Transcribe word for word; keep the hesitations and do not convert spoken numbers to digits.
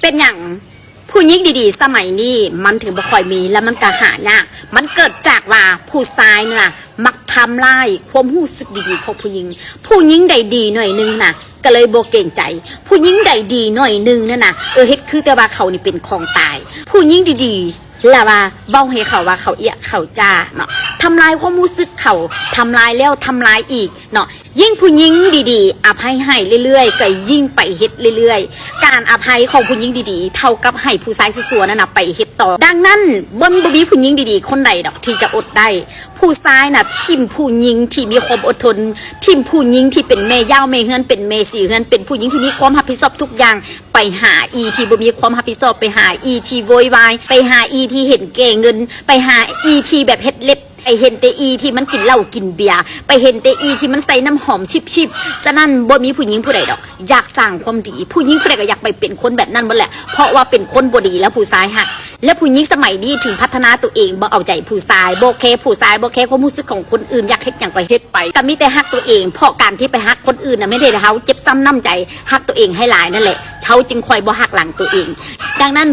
เป็นหยังผู้หญิงดีๆ สมัยนี้มันถึงบ่ค่อยมี แล้วมันก็หายาก มันเกิดจากว่าผู้ชายนี่ล่ะมักทำลายความรู้สึกดีๆของผู้หญิง ผู้หญิงใดดีหน่อยหนึ่งนะก็เลยบ่เกรงใจ ผู้หญิงใดดีหน่อยหนึ่งนั่นนะเออเฮ็ดคือแต่ว่าเขานี่เป็นของตาย ผู้หญิงดีๆ แล้วว่าเว้าให้เขาว่าเขาเอี้ยเขาจ้าเนาะ ทำลายความรู้สึกเขา ทำลายแล้วทำลายอีกเนาะ ยิ่งผู้หญิงดีๆ อภัยให้เรื่อยๆ ก็ยิ่งไปเฮ็ดเรื่อยๆ การอภัยของผู้หญิงดีๆ เท่ากับให้ผู้ชายซั่วๆนั่นน่ะไปเฮ็ดต่อ ดังนั้นบ่บ่มีผู้หญิงดีๆ คนใดดอกที่จะอดได้ ผู้ชายน่ะถิ่มผู้หญิงที่มีความอดทน ถิ่มผู้หญิงที่เป็นแม่ย่าวแม่เฮือน เป็นแม่สีเฮือน เป็นผู้หญิงที่มีความรับผิดชอบทุกอย่าง ไปหาอีที่บ่มีความรับผิดชอบ ไปหาอีที่โวยวาย ไปหาอีที่เห็นแก่เงิน ไปหาอีที่แบบเฮ็ดเล็บ ไปเห็นแต่อีที่มันกินเหล้ากินเบียร์ ไปเห็นแต่อีที่มันใส่น้ำหอมชิบๆ ฉะนั้นบ่มีผู้หญิงผู้ใดดอก อยากสร้างความดี ผู้หญิงผู้ใดก็อยากไปเป็นคนแบบนั้นหมดแหละ เพราะว่าเป็นคนบ่ดีแล้วผู้ชายฮัก และผู้หญิงสมัยนี้ถึงพัฒนาตัวเอง บ่เอาใจผู้ชาย บ่แคร์ผู้ชาย บ่แคร์ความรู้สึกของคนอื่น อยากเฮ็ดหยังก็เฮ็ดไป ก็มีแต่ฮักตัวเอง เพราะการที่ไปฮักคนอื่นน่ะ ไม่ได้เฮาเจ็บช้ำน้ำใจ ฮักตัวเองให้หลายนั่นแหละ เฮาจึงค่อยบ่หักหลังตัวเอง ดังนั้น